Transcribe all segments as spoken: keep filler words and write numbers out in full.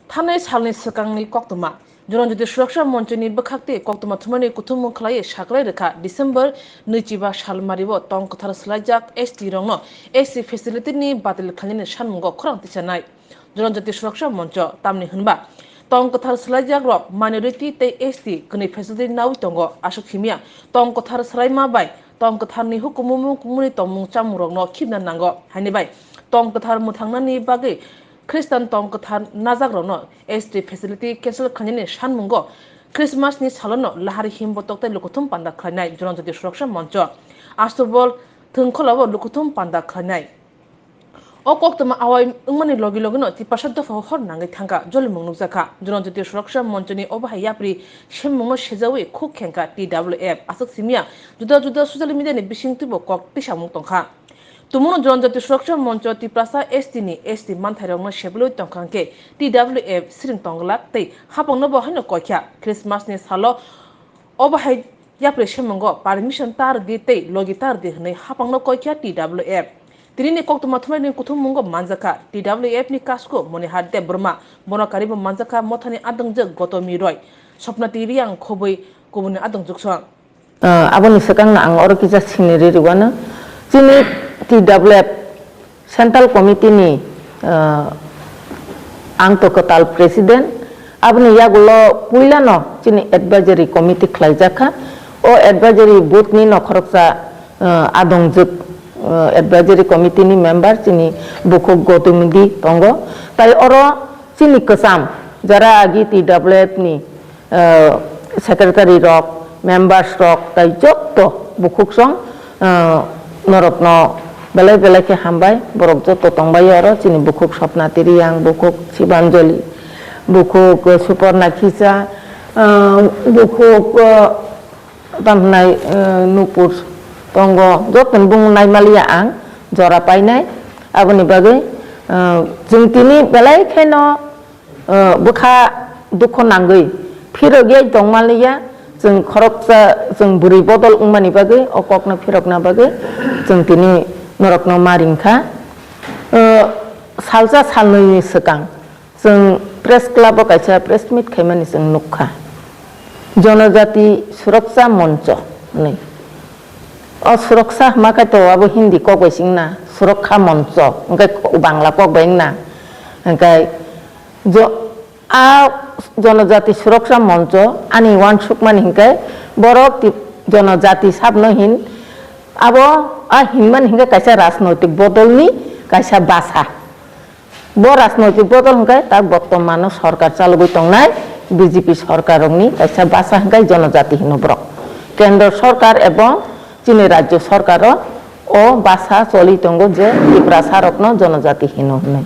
Thanai salni swkangni koktwma. Janajati Suraksha Monchoni bwkhak tei koktwma thumani kuthumung khlaiwi saklai rwkha December nwichiba salmario tong kwthar swlaijak S T rokno S T facility ni batil khlainani sanmungo khorang tisanai. Janajati Suraksha Moncho tamni hwnba tong kwthar swlaijakrok minority tei S T kwnwi facility naui tongo, aswk himya tong kwthar swlaima bai tong kwtharni hukumu mungkukmani tongmung chamungrokno khibna nango, haini bai tong kwthar mwthangnani bagwi Khristan tong kwthar najakrokno S T facility cancel khlainani sanmungo Christmas ni salono lahari himbotok tei lukuthum panda khlainai Janajati Suraksha Moncho Astobol Thwngkhwlao lukuthum panda khlainai. O koktwma awai wngmani logi logino Tiprasa dophao hor nangwi thangkha, jolimung nukjakha. Janajati Suraksha Monchoni obo hai yapri semmungno sejawi khuk khengkha T W F, aswk simiya juda juda social media ni bisingtwibo kok tisamung tongkha. Tumungno Janajati Suraksha Moncho Tiprasa S T ni S T manthairokno sebulwi tongkha hwnkhe T W F siring tongglak tei hapangnobo haino koikha. Christmas ni salo obo hai yapri semungo permission tar di tei logi tar di hwnwi hapangno koikha T W F. Tinini koktwma thumnaini kuthummungo manjakha T W F ni kasku Monihar Debbarma, bono karibo manjakha mothani adongjwk Gotomi Roy, Sopnati Riang khobwi kubuni adongjwk song. Ah, aboni swkangno ang oro kisa siniri rwano. Chini T W F Central Committee ni, ah, ang to kwtal President. Aboni yagulo puilano chini Advisory Committee khlaijakha. O Advisory Board ni nokhoroksa, ah, adongjwk, ah, Advisory Committee ni member chini bukhuk Gautam Di tongo. Tai oro chini kwcham jara agi T W F ni ah, secretary rok, members rok, tai jotto bukhuk song, ah, norokno belai belai khe hambai, borok jotto tongbai oro, chini bukhuk Sopnati Riang, bukhuk Sibanjali, bukhuk, ah, Suporna Khisa, ah, bukhuk, ah, tamhnai, ah, Nupur tongo, jottoni bung naimaliya ang jora painai, aboni bagwi, ah, chwng tini belai kheno, ah, bwkha dukho nangwi phirogwi tongmaliya, chwng khoroksa, chwng bwrwi bodol wngmani bagwi, o kokno phirokna bagwi chwng tini norokno ma ringkha. Ah, salsa salnwini swkang chwng Press Club o kaisa press meet khaimani chwng nukha, Jonojati Suroksha Moncho hwnwi. O Suroksha hwnkhe to abo Hindi kok bai singna, Suroksha Moncho hwnkhe Bangla kok bai wngna. Hwnkhe Jo-, a Jonojati Suroksha Moncho ani uansukmani hinkhe borok ti-, Jonojati sabno hin, abo a hinmani hinkhe kaisa rajnoitik bodolni kaisa basa. Bo rajnoitik bodol hinkhe tak bortomano sorkar chalogwi tongnai B J P sorkarrokni kaisa basa hinkhe Jonojati hino borok. Kendro sorkar ebong chini rajyo sorkaro o basa choli tongo je Tiprasarokno Jonojati hino hwnwi.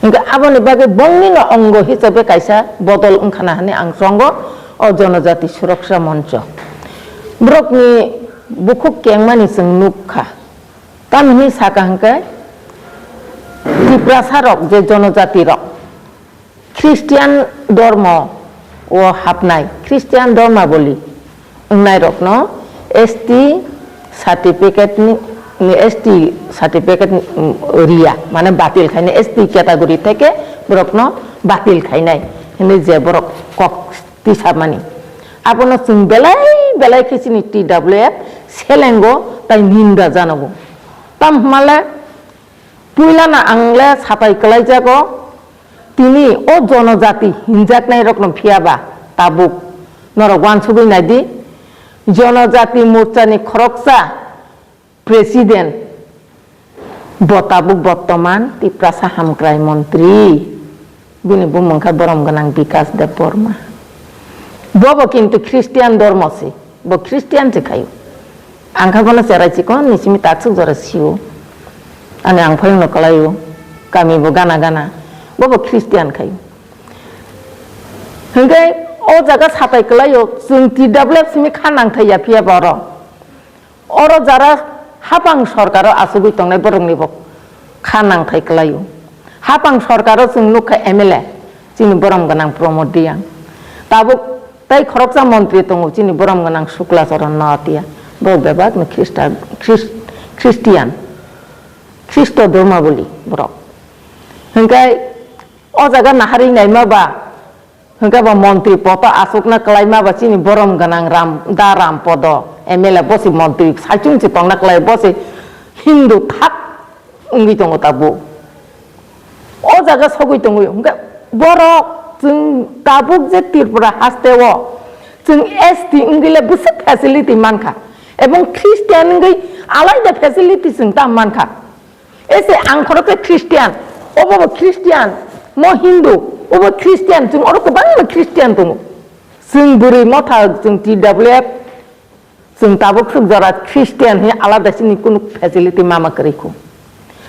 Hwnkhe aboni bagwi bongnino ongo hisabe kaisa bodol wngkhana hwnwi ang chongo o Jonojati Suroksha Moncho. Borokni bukhuk kengmani chwng nukha. Tamni saka hwnkhe Tiprasarok je Jonojatirok Christian dormo o hapnai, Christian dormaboli wngnairokno S T certificate ni, ni S T certificate ni, mm, riya, mane batil khainai, S T category theke borokno batil khainai hinwi je borok kok tisapmani. Abono chwng belai belai khe chini T W F selengo tai ninda janogo. Tam hwnmale puilano ang le sapai kwlaijago, tini o Jonojati hinjaknairokno phiyaba tabuk norok uansugwi naidi, Jonojati Morchani khoroksa President bo tabuk bortoman Tiprasa Hamkrai Montri. Bini bumung kha borom gwnang Bikas Debbarma. Bobo kintu Christian dormo se. Bo Christian se khayo. Ang kha bono cherai chikon ni simi taksuk jora sio. Ani ang phai no kalayo. Kami bo gana gana. Bobo Christian khayo. Hingke o jaga satai kalayo, chwng T W F simi kha nangthai ya phiya boro. Oro jara hapang sorkaro asugwi tongnai borokni bo kha nangthai kwlaio. Hapang sorkaro chwng nukha M L A, chini borom gwnang Pramod Reang. Tabuk tei khoroksa montri tongo, chini borom gwnang Sukla Charan Noatia. Borok bebakno Khrista-, Khris-, Christian, Khristo dhormaboli borok. Hingke O jaga naharwi naima ba, hwnkhe bo montri poto aswkna kwlaima ba chini borom gwnang Ram, da Ram Podo M L A bo se montri saichung se tongna kwlai bo se Hindu thak wngwi tongo tabuk. O jaga sogwi tongo, hwnkhe borok chwng tabuk je Tripura haste o chwng S T wngwi le bwswk facility mankha, ebong Christian wngwi alaida facility chwng ta mankha. Ese ang khoroksa Christian, obo bo Christian, mo Hindu, obo Christian, chwng oro kwbangma Christian tongo. Chwng bwrwi motha, chwng T W F, chwng tabuk swk jora Christian he alada sini kunu facility mama kwrwi kho.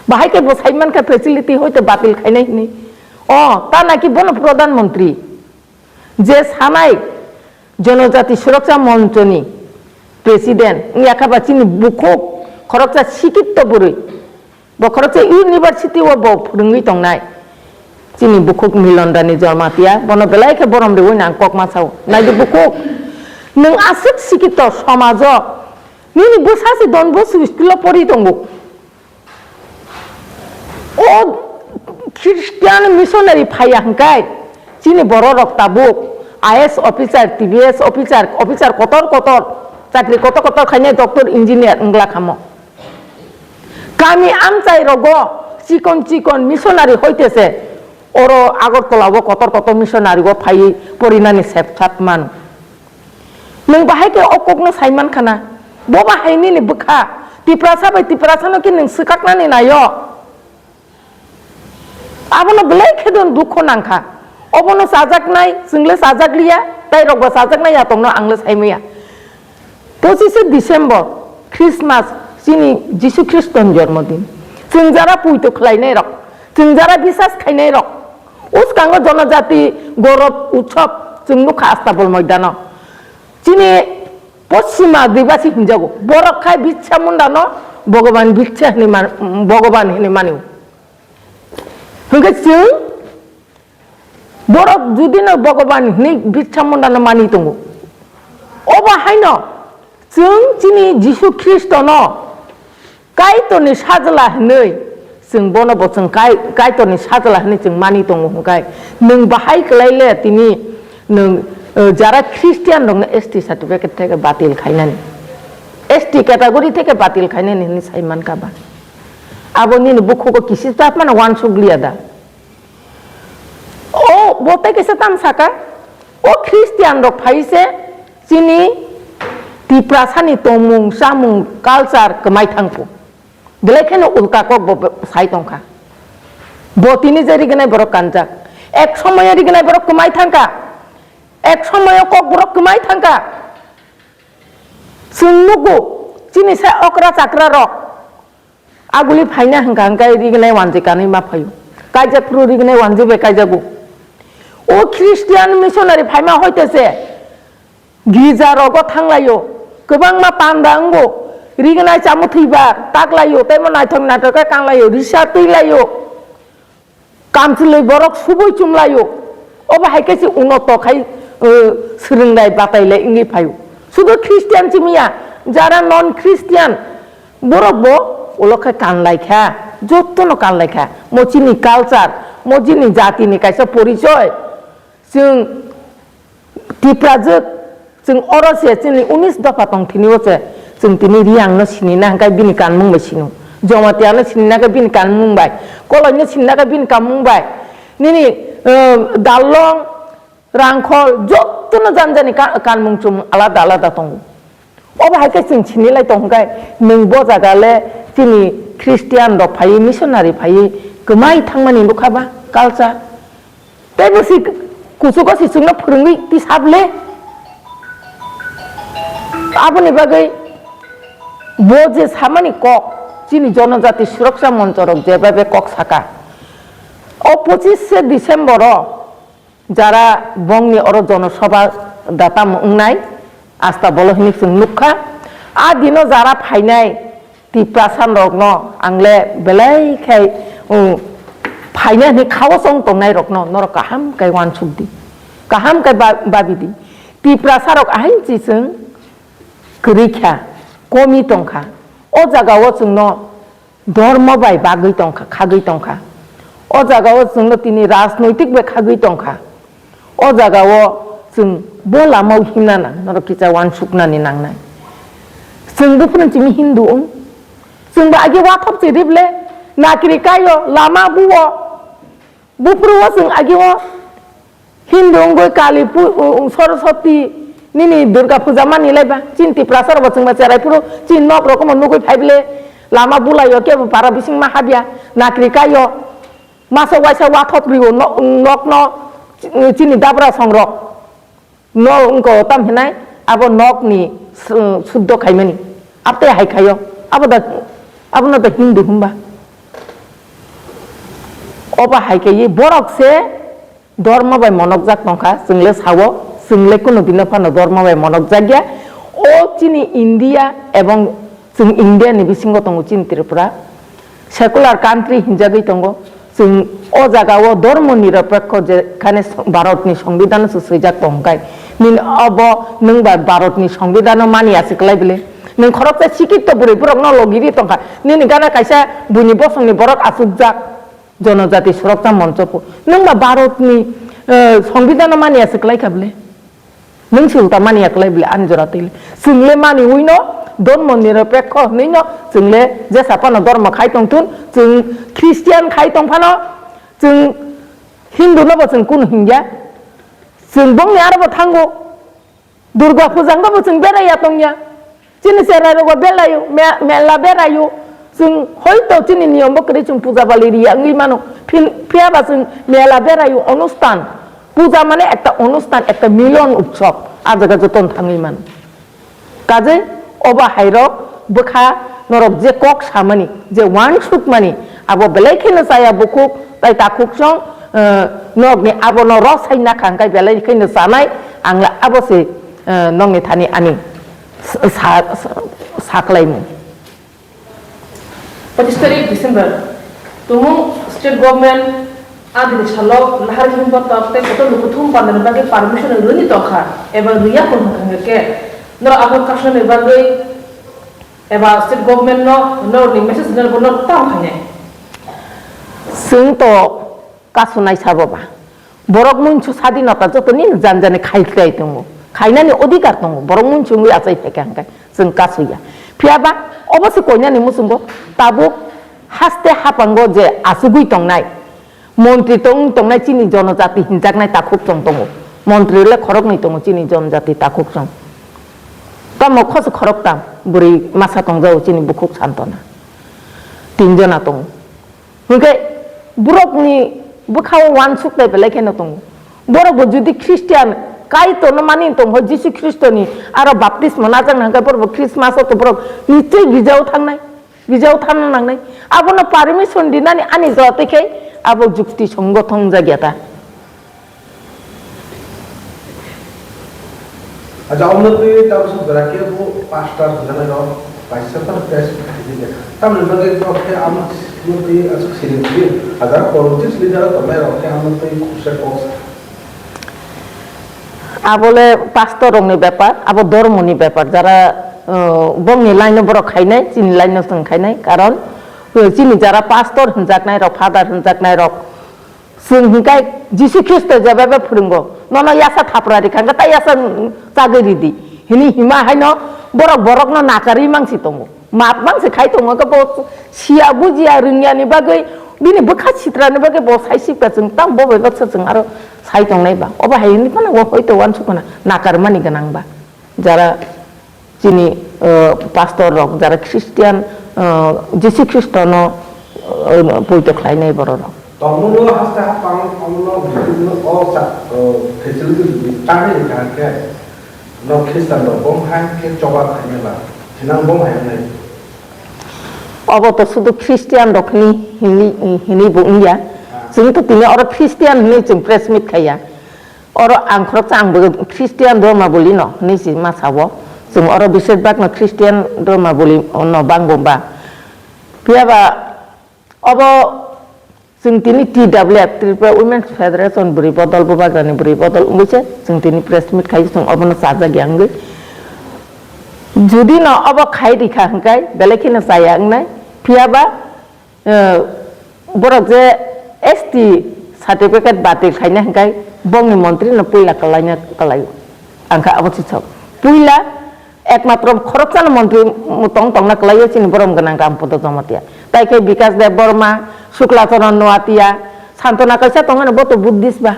Bahai khe bo sai mankha facility hoito batil khainai hini. O, ta naki bono Pradhan Mantri. Je sanai Jonojati Suroksha Monchoni president wngya kha ba chini bukhuk khoroksa sikitto bwrwi, bo khoroksa university o bo phwrwngwi tongnai chini bukhuk Milon Rani Jormatia, bono belai khe borom riwi nang kok ma sao. Naidi bukhuk, nwng aswk sikitto somajo, nini bwsa se Don Bosco school o pori tongo. O Christian missionary phaiya hwnkhe chini bororok tabuk I A S officer, T B S officer, officer kotor kotor, chakri kotor kotor khainai doctor, engineer wngla khamo. Kami amchai rogo chikon chikon missionary hoitese oro Agartala o kotor kotor missionary o phaiwi porinani sepsat mano. Nwng bahai khe o kokno sai man khana? Bo bahai nini bwkha. Tiprasa bai Tiprasano khe nwng swkaknani naio. Abono belai khe dukho nangkha. Obono chajaknai, chwngle chajakliya, tei rokbo chajaknai yatokno angle saimaya. Pochise December, Christmas, chini Jisu Khristoni jormodin. Chwng jara puito khlainairok, chwng jara bisas khainairok, uskango Jonojati Gorob Utsob chwng nukha Astabol moidano. Chini Poschima Adibasi hinjago. Borok khai Birsa Mundano Bhogoban Birsa hinwi man-, Bhogoban hinwi mani. Hwnkhe chwng borok judino Bhogoban hinwi Birsa Mundano mani tongo. Obo haino chwng chini Jisu Khristono Kaitorni sajla hinwi chwng bono bo chwng Kai-, Kaitorni sajla hinwi chwng mani tongo hwnkhe nwng bahai kwlai le tini nwng, eh, jara Christian rokno S T certificate theke batil khainani, S T category theke batil khainani hinwi sai mankha ba? Abo nini bukhugo kisi chapmano uansuk liya da? O bo tei kaisa tam saka, o Christian rok phai se chini Tiprasani tongmung, chamung, culture kwmai thangkhu. Belai kheno ulta kok bo sai tongkha. Bo tini je rignai borok kanjak. Ek somoyo rignai borok kwmai thangkha. Ek somoyo kok borok kwmai thangkha. Chwng nugo, chini sai okra chakra rok. Aguli phaina hwnkha hwnkhe rignai wanjwi kanwi ma phaio. Kaijak phuru rignai wanjwi bai kaijago. O Christian missionary phaima hoite se girja rogo thanglaio. Kwbangma panda wngo. Rignai chamung thwibar taklaio. Tei mo naithok naithok khe kanglaio. Risa twilaio. Kamchwlwi borok subui chumlaio. Obo hai khe se unoto khai, eh, swrwngnai batailai wngwi phaio. Sudu Christian simi ya, jara non Christian, borok bo ulo khe kanlai kha, jotono kanlai kha. Mo chini culture, mo chini jatini kaisa porichoi. Chwng Tiprajwk, chwng oro se chini unis dopha tong thini o se, chwng tini Riang no sini na hwnkhe bini kanmung bai sino, Jamatia no sini na khe bini kanmung bai, Koloi no sini na khe bini kanmung bai, nini, eh, Darlong, Rangkhol, jotono jani jani ka-, kanmung chumung alada alada tongo. Obo hai khe chwng sinilai tong hwnkhe, nwng bo jaga le chini Christian rok phaiwi, missionary phaiwi kwmai thangmani nukha ba culture. Tei bo si kuchugo si chwngno phwrwngwi tisap le. Aboni bagwi bo je samani kok, chini Jonojati Suroksha Moncho rok jeba be kok saka. O pochis se December o jara bongni oro jonosobha datam wngnai, asta bolo hinwi chwng nukha. A dino jara phainai Tiprasa rokno ang le belai khai, um, phaina hinwi khao chong tongnai rokno norok kaham khai uansuk di, kaham khai ba-, babi di. Tiprasa rok ahain chi chwng kwrwi kha, komi tong kha. O jaga o chwngno Dhormo bai bagwi tongkha, khagwi tongkha. O jaga o chwngno tini rajnoitik bai khagwi tongkha. O jaga o chwng bo lama o himna nang, norok kisa uansuknani nangnai. Chwng buphuru chini Hindu wng. Chwng bo age wathop chiri ble, nakri kaio, lama buo. Buphuru o chwng age o Hindu wngwi Kali pu-, u-, u-, Saraswati nini Durga puja mani lai ba. Chini Tiprasa rok bo chwng ba cherai phuru chini nok rok omo nugwi phai ble lama bulai o kebo para bising ma habya, nakri kaio. Masa waisa wathop rio no-, nokno chini dabra songrok no wngko tam hinai abo nokni su-, suddo khaimani. Abte hai khaio. Abo da, abono da Hindu hwnba. Obo hai kaiwi borok se dormo bai monokjak tongkha, chwng le sao, chwng le kunu dino phano dormo bai monokjakya. O chini India ebong chwng India ni bisingo tongo chini Tripura, secular country hinjagwi tongo. Chwng o jaga o dormo nirapekho jekhane Bharat ni Songbidan se swijak tongkai. Nini obo nwng ba Bharat ni Songbidan o mani achiklai bile. Nwng khoroksa sikitto bwrwi borok no logi ri tongkha. Nini gana kaisa buini bosong ni borok achukjak. Jonojati Suraksa Moncho pho. Nwng ba Bharat ni, eh, Songbidan no mani achiklai kha bile. Nwng se ulta mani achiklai bile ani jora twi le. Chwng le mani ui no, dormo nirapekho hwnwi no, chwng le jesa phano dormo khai tong thun, chwng Christian khai tong phano, chwng Hindu no bo chwng kunu hingya. Chwng bongni aro bo thango. Durga puja wngkha bo chwng beraiya tongya. Chini cherai rok bo belaio, me-, mela beraio. Chwng hoito chini niyom bo kwrwi chwng puja bali riya wngwi mano. Phin-, phiyaba chwng mela beraio, onustan. Puja mane ekta onustan, ekta milon utsob. A jaga joton thangwi mano. Kajai obo hairok bwkha norok je kok samani, je uansukmani, abo belai kheno chaya bukhuk tai takhuksong, eh, nokni abono rosai nakha hwnkhe belai kheno chanai, ang le abo se, eh, nokni thani ani sa-, sa-, saklaimung. Pachis tarik December, tumung state government adini salo nahar himba tok tei kotor lukuthum pandani bagwi permission rwni tongkha eba rwya kung hwnkhe norok abo kasnani bagwi eba state government no norokni message rwna bo norok tamo khainai. Chwng to kasunai sabo ba. Borok muichu sadinota jotoni jani jani khai khai tongo. Khainani odhikar tongo. Borok muichu wngwi achai phaikha hwnkhe chwng kasuya. Phiyaba obo se koinani muchungo tabuk haste hapango je achugwi tongnai, montri tong tongnai chini jonojati hinjaknai takhuk chwng tongo. Montri le khoroknwi tongo chini jonojati takhuk chwng. Tamo khoso khoroktam bwrwi masa tongjago chini bukhuk Santona. Tinjona tongo. Hwnkhe borokni bwkhao uansuk tai belai kheno tongo. Borok bo jodi Christian Kaitorno mani tong hoi Jisu Khristoni aro baptismo najakna hwnkhe borok bo Christmas o to borok nichoi gijao thangnai, gijao thangna nangnai. Abono permission dinani ani jora tei khe abo jukti songothong jakya ta. Acha, omno twi tabuk jora khe bo pastor hwnjani rok kaisa phano test khaidi de. Tamni bagwi kok khe amo twi aswk siri di. Acha, politics leader rok tongnai rok khe amo twi khoroksa kok sa. Abo le pastor rokni bepar, abo dhormoni bepar. Jara, uh, bongni line o borok khainai, chini line o chwng khainai. Karon, uh, chini jara pastor hwnjaknai rok, father hwnjaknai rok, Chwng hwnkhai Jisu Khristo jebebe phwrwngo, nono yasa thapra rikha, hwnkhe tai yasa chagwi ridi, hwnwi hima haino borok borokno nakarwi mangsi tongo. Map mangsi khai tongo, hwnkhe bo siya bujiya rwngyani bagwi, bini bwkha sitrani bagwi bo sai sibkha, chwng tamo bo bai baksa chwng aro sai tongnai ba. Obo hai hwnwi phano bo hoito uansukmano nakarmani gwnang ba. Jara chini, uh, pastor rok, jara Christian, uh, Jisu Khristono, uh, poito khlainai borok rok. Tongmolo haste hapang omono o sa, uh, facility tangwi rikha khe no Christian rok bom hai khe choba khainai ba, hinang bom hai wngnai. Obo to sudu Christian rok hini, hini, hini bo wngya. Ah. Chwng to tini oro Christian hini chwng press meet khaiya. Oro ang khoroksa ang bo Christian Dharmaboli no hinwi se ma sao. Chwng oro beshirbak no Christian Dharmaboli no bang bo ba. Phiya ba obo chwng tini T W F, Tripura Women's Federation bwrwi bodol, bubagrani bwrwi bodol wngwi se chwng tini press meet khai chwng obono chajak ya wngwi. Jodi no obo khai rikha hwnkhe belai kheno chaya wngnai. Phiya ba Eh, borok je S T certificate batil khaina hwnkhe bongni montri no puila kwlaina kwlaio. Ang kha abo sisok. Puila ekmatro khoroksano montri tong tongna kwlaio chini borom gwnang Rampada Jamatia. Tai khe Bikas Deb Borma, Sukla Charan Noatia, Santona kaisa tongmani bo to Buddhist ba.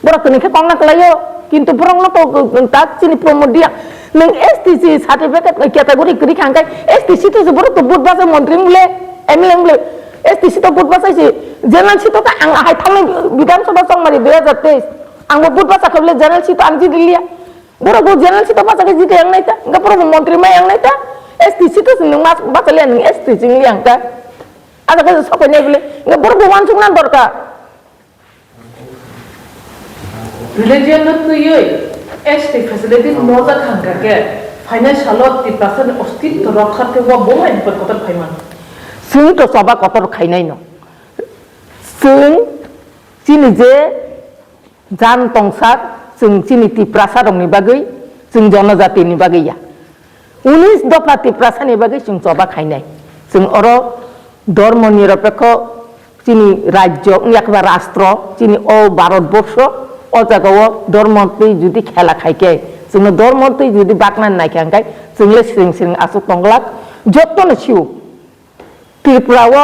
Borok tini khe kongna kwlaio, kintu borokno to tak chini Pramod Reang. Nwng S T C certificate category kwrwi kha hwnkhe S T C to se borok to vote bachai montri wng le, M L A wng le. S T C to vote bachai se general seat to ta ang hai thangnai Bidhan Sabha Chongmari dui hajar teis. Ang bo vote bachai khe le general seat to ang jidi liya. Borok bo general seat to bachai khe jidi yang nai ta. Hwnkhe borok bo montri mai yang nai ta. S T C to se nwng mas bachai liya nwng S T C wng liya hwnkhe. Aja khe sopai nai bole. Hwnkhe borok bo uansuk nan dorkar. Religion no twiwi S T facility moja thangkha khe phainai salo Tiprasa ni ostitto rokha tei wa bo hai bipat kotor phaiman. Chwng to choba kotor khainai no. Chwng chini je jan tongsak, chwng chini Tiprasa rokni bagwi, chwng jonojati ni bagwi ya. Unis dopha Tiprasani bagwi chwng choba khainai. Chwng oro dhormo nirapekho chini rajyo wngya khe ba rastro, chini o Bharat borsho, o jagao dhormo twi judi khela khaikhe, chwngno dhormo twi judi baknani naikha hwnkhe, chwngle siring siring aswk tongglak, jottono sio. Tripura o,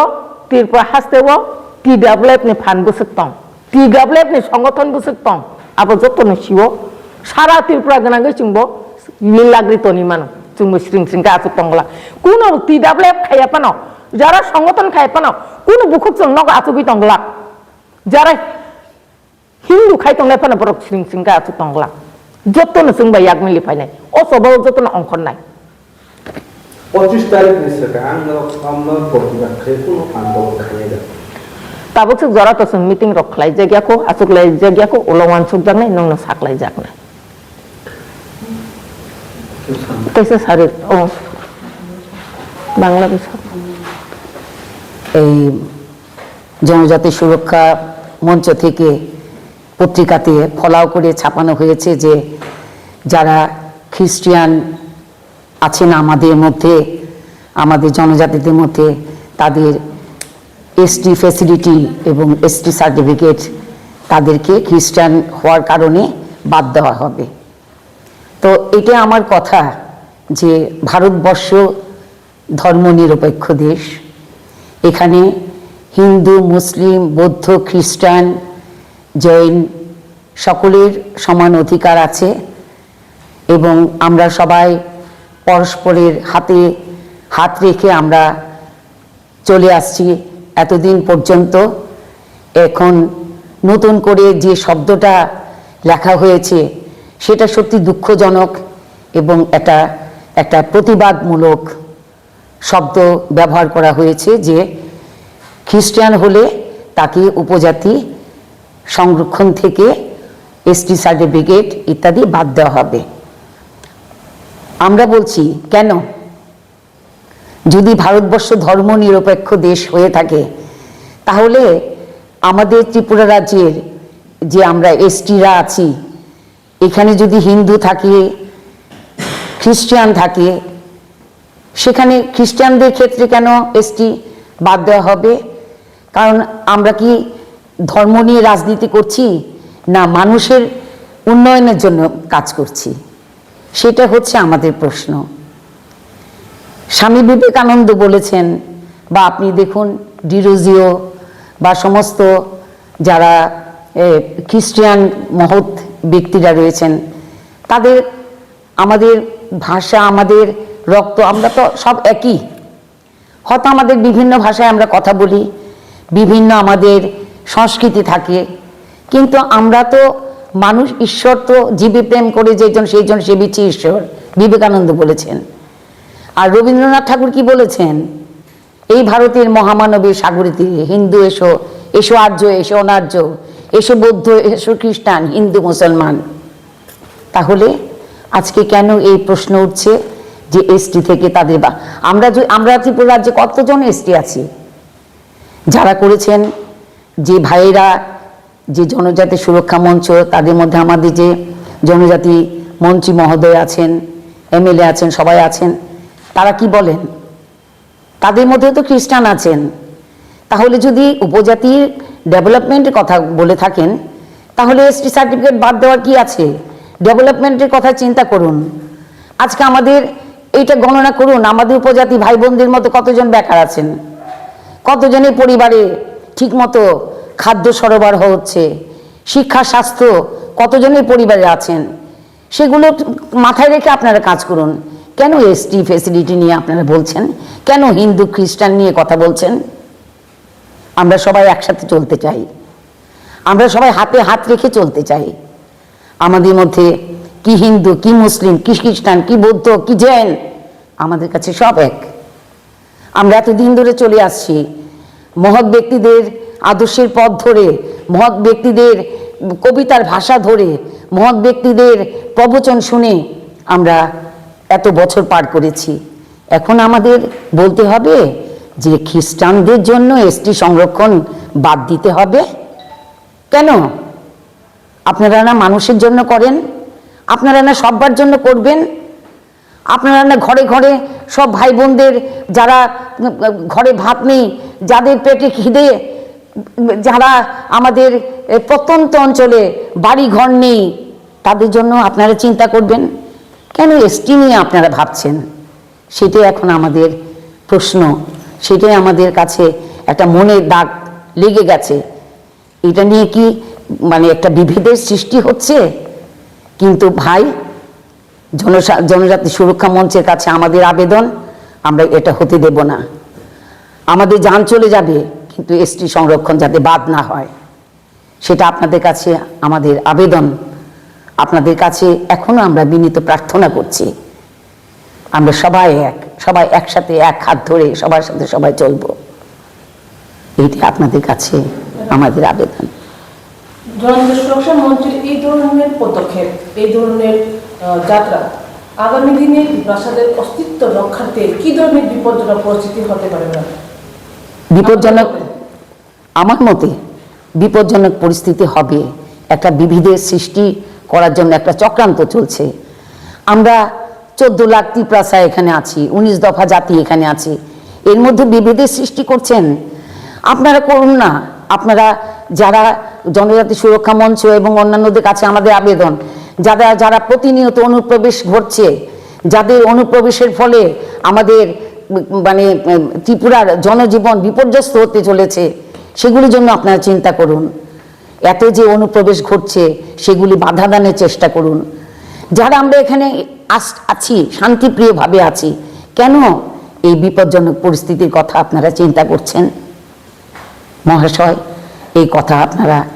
Tripura haste o T W F ni phan bwswk tong, T W F ni songothon bwswk tong, abo joto no sio. Sara Tripura gwnangwi chwngbo lilagri toni mano, chwngbo sring sring khe aswk tongla. Kuno T W F khaiya phano, jara songothon khaiya phano, kuno bukhuk chwng nogo achugwi tongla. Jara Hindu khai tongnai phano borok sring sring khe aswk tongla. Jotono chwng bai yak mili phainai. O chobao jotono ongkhornai. Pochis tarikh ni swkang ang norok samno protibad khai kuno andolon khainai da. Tabuk swk jora to chwng meeting rok khlai jak ya kho, aswk lai jak ya kho, ulo uansuk jaknai, nwngno sak lai jaknai. Kaisa sari, oh. Bangla bisa. এই জনজাতি সুরক্ষা মঞ্চ থেকে পত্রিকাতে ফলাও করে ছাপানো হয়েছে যে যারা খ্রিস্টিয়ান আছেন আমাদের মধ্যে, আমাদের জনজাতিদের মধ্যে, তাদের এসটি ফ্যাসিলিটি এবং এসটি সার্টিফিকেট তাদেরকে খ্রিস্টান হওয়ার কারণে বাদ দেওয়া হবে। তো এটা আমার কথা যে ভারতবর্ষ ধর্মনিরপেক্ষ দেশ, এখানে হিন্দু, মুসলিম, বৌদ্ধ, খ্রিস্টান, জৈন সকলের সমান অধিকার আছে এবং আমরা সবাই পরস্পরের হাতে হাত রেখে আমরা চলে আসছি এতদিন পর্যন্ত। এখন নতুন করে যে শব্দটা লেখা হয়েছে, সেটা সত্যি দুঃখজনক এবং এটা, একটা প্রতিবাদমূলক শব্দ ব্যবহার করা হয়েছে যে খ্রিস্টান হলে তাকে উপজাতি সংরক্ষণ থেকে এসটি সার্টিফিকেট ইত্যাদি বাদ দেওয়া হবে। আমরা বলছি, কেন? যদি ভারতবর্ষ ধর্মনিরপেক্ষ দেশ হয়ে থাকে, তাহলে আমাদের ত্রিপুরা রাজ্যের যে আমরা এসটিরা আছি, এখানে যদি হিন্দু থাকে, খ্রিস্টান থাকে, সেখানে খ্রিস্টানদের ক্ষেত্রে কেন এসটি বাদ দেওয়া হবে? কারণ আমরা কি ধর্ম নিয়ে রাজনীতি করছি, না মানুষের উন্নয়নের জন্য কাজ করছি? সেটা হচ্ছে আমাদের প্রশ্ন। স্বামী বিবেকানন্দ বলেছেন, বা আপনি দেখুন ডিরোজিও বা সমস্ত যারা, এ, খ্রিস্টিয়ান মহৎ ব্যক্তিরা রয়েছেন, তাদের, আমাদের ভাষা, আমাদের রক্ত, আমরা তো সব একই। হয়তো আমাদের বিভিন্ন ভাষায় আমরা কথা বলি, বিভিন্ন আমাদের সংস্কৃতি থাকে, কিন্তু আমরা তো মানুষ, ঈশ্বর তো জীবে প্রেম করে যেজন, সেই জন সেবিছে ঈশ্বর, বিবেকানন্দ বলেছেন। আর রবীন্দ্রনাথ ঠাকুর কি বলেছেন? এই ভারতের মহামানবী সাগরে তীরে, হিন্দু এসো, এসো আর্য, এসো অনার্য, এসো বৌদ্ধ, এসো খ্রিস্টান, হিন্দু মুসলমান। তাহলে আজকে কেন এই প্রশ্ন উঠছে যে এসটি থেকে তাদের বা-, আমরা যে, আমরা ত্রিপুরা রাজ্যে কতজন এসটি আছি? যারা করেছেন, যে ভাইয়েরা, যে জনজাতি সুরক্ষা মঞ্চ, তাদের মধ্যে আমাদের যে জনজাতি মন্ত্রী মহোদয় আছেন, এমএলএ আছেন, সবাই আছেন, তারা কি বলেন? তাদের মধ্যে তো খ্রিস্টান আছেন। তাহলে যদি উপজাতির ডেভেলপমেন্টের কথা বলে থাকেন, তাহলে এসটি সার্টিফিকেট বাদ দেওয়ার কি আছে? ডেভেলপমেন্টের কথা চিন্তা করুন। আজকে আমাদের এইটা গণনা করুন, আমাদের উপজাতি ভাই বোনদের মধ্যে কতজন বেকার আছেন, কতজনের পরিবারে ঠিকমতো খাদ্য সরবরাহ হচ্ছে, শিক্ষা, স্বাস্থ্য, কতজনের পরিবারে আছেন, সেগুলো মাথায় রেখে আপনারা কাজ করুন। কেন এসটি ফেসিলিটি নিয়ে আপনারা বলছেন? কেন হিন্দু খ্রিস্টান নিয়ে কথা বলছেন? আমরা সবাই একসাথে চলতে চাই, আমরা সবাই হাতে হাত রেখে চলতে চাই। আমাদের মধ্যে কি হিন্দু, কি মুসলিম, কি খ্রিস্টান, কি বৌদ্ধ, কি জৈন, আমাদের কাছে সব এক। আমরা এতদিন ধরে চলে আসছি, মহৎ ব্যক্তিদের আদর্শের পথ ধরে, মহৎ ব্যক্তিদের কবিতার ভাষা ধরে, মহৎ ব্যক্তিদের প্রবচন শুনে আমরা এত বছর পার করেছি। এখন আমাদের বলতে হবে যে খ্রিস্টানদের জন্য এসটি সংরক্ষণ বাদ দিতে হবে। কেন? আপনারা না মানুষের জন্য করেন, আপনারা না সব্বার জন্য করবেন, আপনারা না ঘরে ঘরে সব ভাই বোনদের, যারা ঘরে ভাত নেই, যাদের পেটে খিদে, যারা আমাদের প্রত্যন্ত অঞ্চলে বাড়ি ঘর নেই, তাদের জন্য আপনারা চিন্তা করবেন। কেন এসটি নিয়ে আপনারা ভাবছেন? সেটাই এখন আমাদের প্রশ্ন, সেটাই আমাদের কাছে একটা মনের দাগ লেগে গেছে। এটা নিয়ে কি মানে একটা বিভেদের সৃষ্টি হচ্ছে? কিন্তু ভাই, জনসা-, জনজাতি সুরক্ষা মঞ্চের কাছে আমাদের আবেদন, আমরা এটা হতে দেব না। আমাদের জান চলে যাবে, কিন্তু এসটি সংরক্ষণ যাতে বাদ না হয়, সেটা আপনাদের কাছে আমাদের আবেদন। আপনাদের কাছে এখনো আমরা বিনীত প্রার্থনা করছি, আমরা সবাই এক, সবাই একসাথে এক হাত ধরে সবার সাথে সবাই চলবো। এইটি আপনাদের কাছে আমাদের আবেদন। জনজাতি সুরক্ষা মঞ্চের এই ধরনের পদক্ষেপ, এই ধরনের আহ, যাত্রা আগামী দিনে ত্রিপ্রাসাদের অস্তিত্ব রক্ষার্থে কি ধরনের বিপজ্জনক পরিস্থিতি হতে পারে না? বিপজ্জনক, আমার মতে বিপজ্জনক পরিস্থিতি হবে, একটা বিভেদের সৃষ্টি করার জন্য একটা চক্রান্ত চলছে। আমরা চোদ্দ লাখ তিপ্রাসা এখানে আছি, উনিশ দফা জাতি এখানে আছে, এর মধ্যে বিভেদের সৃষ্টি করছেন। আপনারা করুন না। আপনারা যারা জনজাতি সুরক্ষা মঞ্চ এবং অন্যান্যদের কাছে আমাদের আবেদন, যারা যারা প্রতিনিয়ত অনুপ্রবেশ ঘটছে, যাদের অনুপ্রবেশের ফলে আমাদের উম, মানে উম, ত্রিপুরার জনজীবন বিপর্যস্ত হতে চলেছে, সেগুলির জন্য আপনারা চিন্তা করুন। এত যে অনুপ্রবেশ ঘটছে, সেগুলি বাধা দানের চেষ্টা করুন। যারা আমরা এখানে আস-, আছি, শান্তিপ্রিয়ভাবে আছি, কেন এই বিপজ্জনক পরিস্থিতির কথা আপনারা চিন্তা করছেন? মহাশয়, এই কথা আপনারা